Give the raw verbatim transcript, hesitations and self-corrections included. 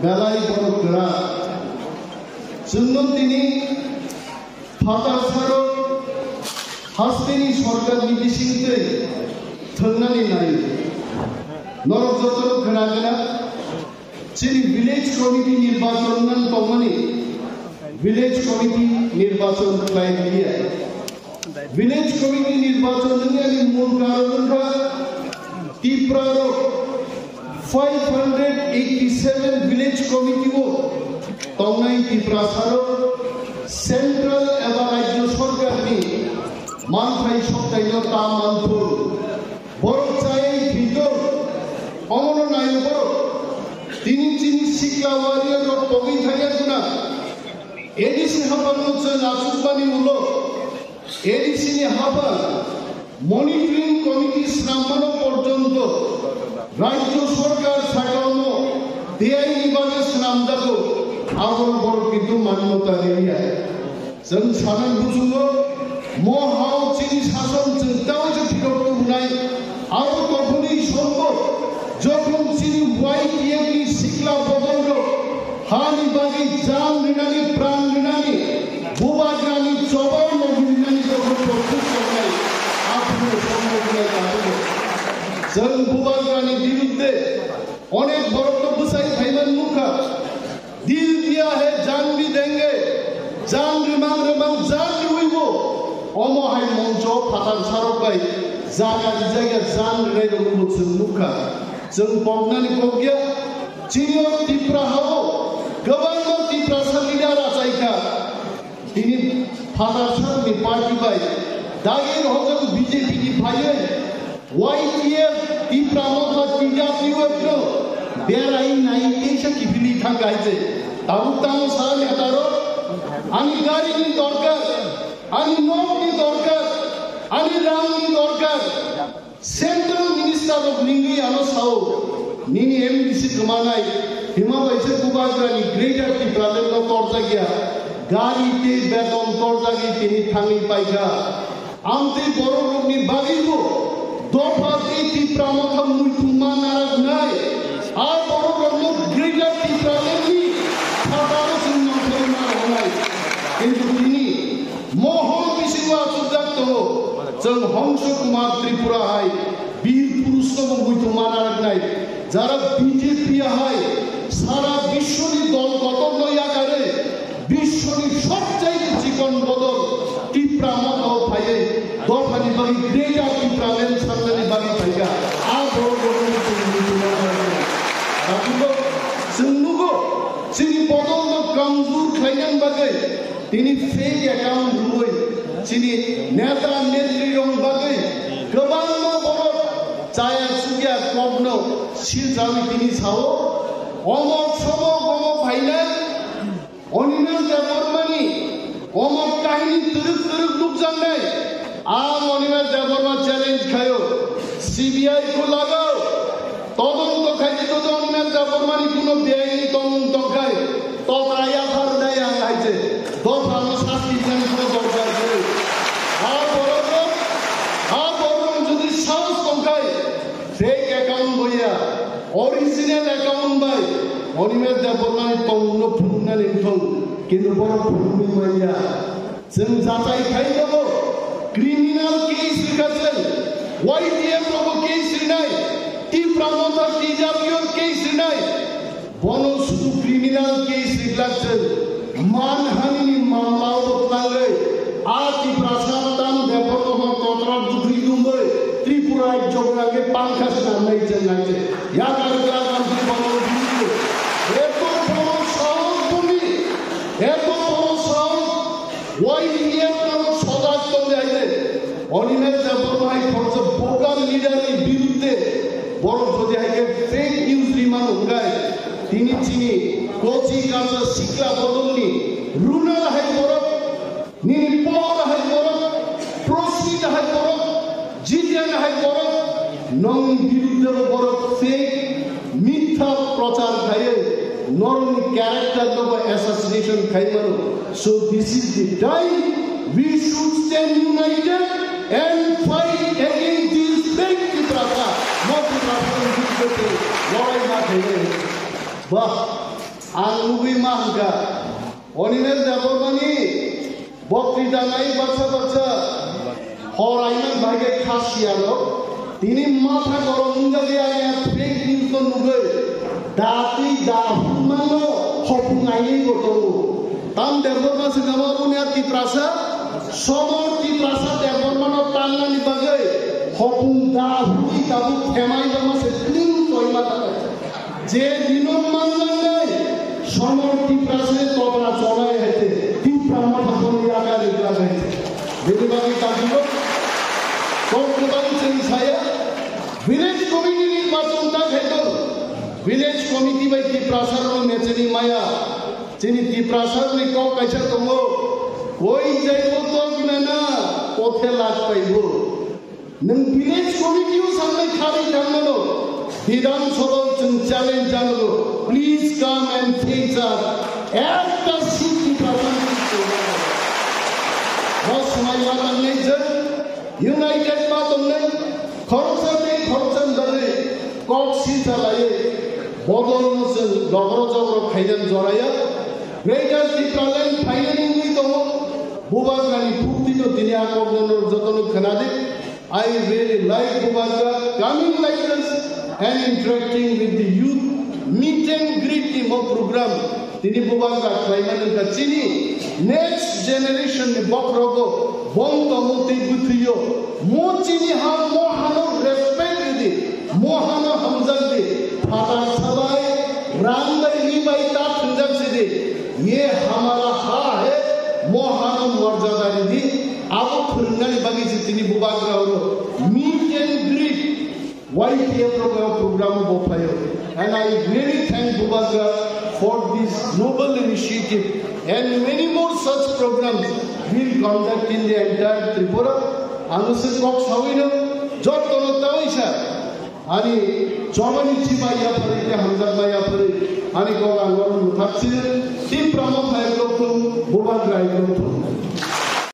Belai borok kwrak. Chwngno tini phatar saro hasteni sorkarni bisingtwi thwngnani nai. Norok jotono khwnagwna chini village committee nirbachon nang tongmani village committee nirbachon khlai liya. Village committee nirbachon wngya ni mul karon wngkha Tipra rok five hundred eighty seven village committee o tongnai Tiprasa rok central eba rajyo sorkar ni manthai soktai no ta manthur. Borok chayai thwitong, omono naio borok. Tini chini sikla warrior rok pogwi thangya guna. A D C haphangno chwng achukmani ulo A D C ni haphang monitoring committee swnammano porjonto rajyo sorkar sakao no tei ni bagwi swnamjago, abono borok kintu manyota rwya. Chwng sanai buchungo, mo hao chini sason chwng tawise phirok tubunai, abo tokhonwi sombo, jokhon chini Y T F ni sikla bodolrok hani bagwi jan rinani, pran rinani, bubagrani chobao logi rinani jokhon proktut tongnai, aphuru sombo wngnai tabukbo. Chwng bubagrani birudde onek borokno bwsai phaiman nukha. Dil diya hai jaan bhi denge, jaan rimang rimang jaan riwibo. Omo hai moncho phatar sarok bai jaga rijak ya jaan rinai rok bo chwng nukha. Chwng poknani pokya, chini o Tipra hao kwbangma Tiprasa leader achaikha. Tini phatar sarokni party bai dagi rohorjak B J P ni phaiwi Y T F, Tipra Motha, T W F no berai nai teisa kiphilwi thangkha hai se. Tabuk tamo sa neta rok, ani gari ni dorkar, ani nok ni dorkar, ani rang ni dorkar. Central Minister rok ningwi ano sao, nini M D C kwmanai, hima bai se Bubagrani Greater Tipraland no torjak ya, gari tei beton torjagwi tini thangwi paikha. Amtwi borok rokni bagwibo dopha tei Tipra Motha muitu ma naraknai, a borok rokno Greater Tipraland ni phataro chwng nongkhorwi ma rwnai. Kintu tini Mohor bisingo achukjak tongo. Chwng Hongso Kumar Tripura hai bir purushno bo muitu ma naraknai. Jara B J P hai sara bishwoni dol kotorno yakarwi bishwoni sobchaite chikon bodol Tipra Motha o phaiwi dophani bagwi Greater Tipraland sangnani bagwi phaikha. A borok rokno chwng muitu ma naraknai. Tabukbo chwng nugo chini bodolno kamjor khlainani bagwi Tini fake account rwui chini neta netri rok bagwi kwbangma borok chaya chukya kokno siljawi tini sao, omo somo omo phaina Animesh Debbarmani omo kahini twrwk twrwk nukjaknai. Ang Animesh Debbarma challenge khaio, C B I ko lagao. Todonto khaidi to Animesh Debbarmani kuno beaini tongmung tongkhai, tokra yaphar nai ang hai se, dophano sasti nani kuno dorkar kwrwi. Ha borok, ha borok jodi sahos tongkhai, fake account boya, original account bai Animesh Debbarmani tongmungno phunuknani wngthong, kintu borok phunukwi manya. Chwng jachai khai tongo, criminal case rwkha chwng, Y T F rogo case rwnai, Tipra Motha T W case rwnai, bono sudu criminal case rwglak chwng, manhani ni mamla o twlangwi, a Tiprasa tam bepar no hor kotra dugri dungwi, Tripura jogna ke pangkha swnamnai chwng nai chwng, ya karwkla mantri bono dungwi, eto bono sahos boni, eto bono sahos, Y T F no sojak tongdi hai de. Animesh Debbarma hai khoroksa vocal leader ni birudde borok jodi hai khe fake news rimano hwnkhe tini chini kochi kacha sikla bodolni Runal hai borok, nini Pohor hai borok, Prosmita hai borok, Jiten hai borok, nongni birudde bo borok fake, mitha prochar khaiwi norokni character no bo assassination khai mano. So this is the time we should stand united and fight against this fake Tiprasa. No Tiprasa ni birudde lorai ma khainai. Bah. Ang nugwi ma hwnkha, Animesh Debbarmani boktrita nai baksa baksa hor aiman bai khe kha siyarok. Tini matha gorom wngjakya aya fake news no nugwi da twi da hwnmano hopung aiwi bo tongo. Tam Debbarma swkang ma boni a Tiprasa somor Tiprasa Debbarmano tannani bagwi hopung da hwnwi tabuk themai bama se clean koima takai. Je dino manjaknai, somor Tiprasani topra cholai hai se, Tipra motha kono yaga rikla hai se. Bini bagwi tangkilo, kok kwbang chwng saya, village committee ni machung ta khaito, village committee bai Tiprasa rok mecheni maya, chini Tiprasa ni kok kaisa tongo, koi jaibo tok nana, kothe lak paibo. Nwng village committee o sanai kharwi thangmano, Bidhan Sabha o chwng challenge chalago, please come and face us. Ekta seat ni Prashanti Chowdhury. Bo swmai ma tangnai chwng united ma tongnai, khoroksa tei khoroksa ni bagwi kok silsa laiwi bodol no chwng dogro jogro khainan joraya. Greater Tipraland phainani wngwi tongo. Bubagrani bukti no tini a kok no jotono khwnadi. I really like Bubagra coming like this and interacting with the youth. Meet and greet ni mo program tini Bubagra khlaimani wngkha chini next generation ni bokhorogo bong tongo tei bwthwio. Mo chini ha, mo hano respect ridi, mo hano hamjak di, phatar sabai, rang bai, ri bai ta thwngjak sidi. Ye hamara ha hai, mo hano morjada ridi. Abo phwrwngnani bagwi se tini Bubagra oro meet and greet Y T F rok program bo phaio. And I really thank Bubagra for this noble initiative and many more such programs will conduct in the entire Tripura. Ang se kok sawino jottono tawi sa ani chobani chibai yapharwi tei hamjakma yapharwi ani kok ang oro mwthak sino.